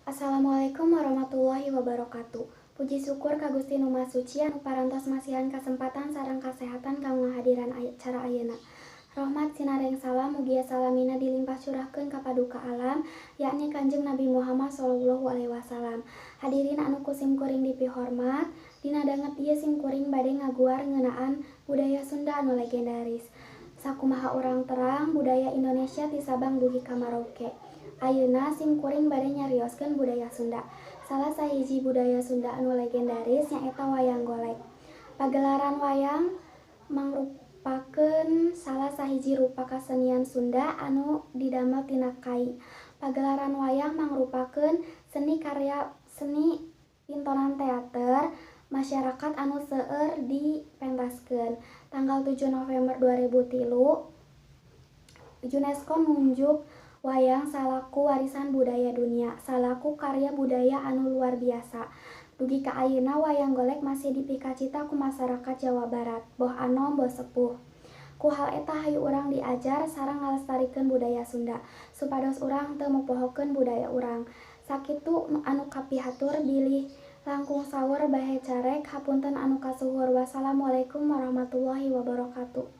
Assalamualaikum warahmatullahi wabarakatuh. Puji syukur ka Gusti Nu Maha Suci anu parantos masihan kasempatan sareng kasehatan kanggo ngahadiran acara ayeuna. Rahmat sinareng salam mugia salamina dilimpah curahkeun ka paduka alam, yakni Kanjeng Nabi Muhammad sallallahu alaihi wasallam. Hadirin anu ku sim kuring dipihormat, dina danget ieu sim kuring bade ngaguar ngeunaan budaya Sunda anu legendaris. Sakumaha urang terang, budaya Indonesia ti Sabang dugi ka Merauke. Ayeuna sim kuring bade nyarioskeun budaya Sunda. Salah sahiji budaya Sunda anu legendaris nyaeta wayang golek. Pagelaran wayang mangrupakeun salah sahiji rupa kasenian Sunda anu didamel tina kai. Pagelaran wayang mangrupakeun seni karya seni pintonan teater masyarakat anu seueur dipentaskeun. Tanggal 7 November 2003, UNESCO nunjuk wayang salaku warisan budaya dunia, salaku karya budaya anu luar biasa. Dugi ka ayeuna wayang golek masih dipikacita ku masyarakat Jawa Barat, boh anom boh sepuh. Ku hal eta hayu urang diajar sareng ngalestarikeun budaya Sunda, supados urang teu mopohokeun budaya urang. Sakitu anu kapihatur, bilih langkung saur bahe carek, hapunten anu kasuhur. Wassalamualaikum warahmatullahi wabarakatuh.